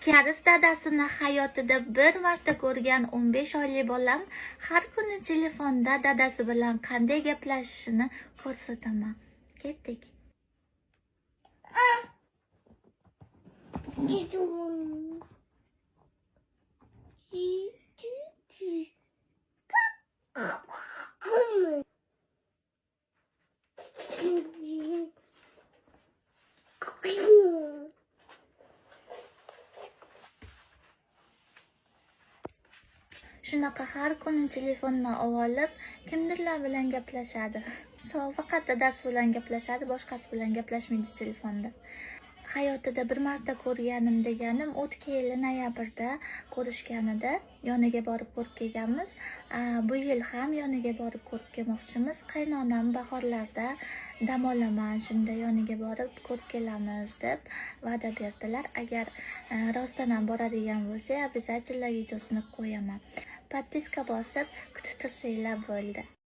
Karis dadasini hayotida bir marta ko'rgan 15 oyli bolam har kuni telefonda dadasi bilan qanday gaplashishini ko'rsataman. Ketdik. Shunaqa har kuni telefonni olib, kimdirlar bilan gaplashadi. Faqat dadasi bilan gaplashadi, boshqasi bilan gaplashmaydi telefonda. Hayotida bir marta ko'rganim deganim o'tgan yili noyabrda ko'rishganida yoniga borib ko'rib kelganmiz. Bu yil ham yoniga borib ko'rib kelmoqchimiz. Qaynonam bahorlarda dam olaman, shunda yoniga borib ko'rib kelamiz deb va'da berdilar. Agar rostdan ham boradigan bo'lsa, обязательно videosini qo'yaman. Podpiska bosib kutib tursanglar bo'ldi.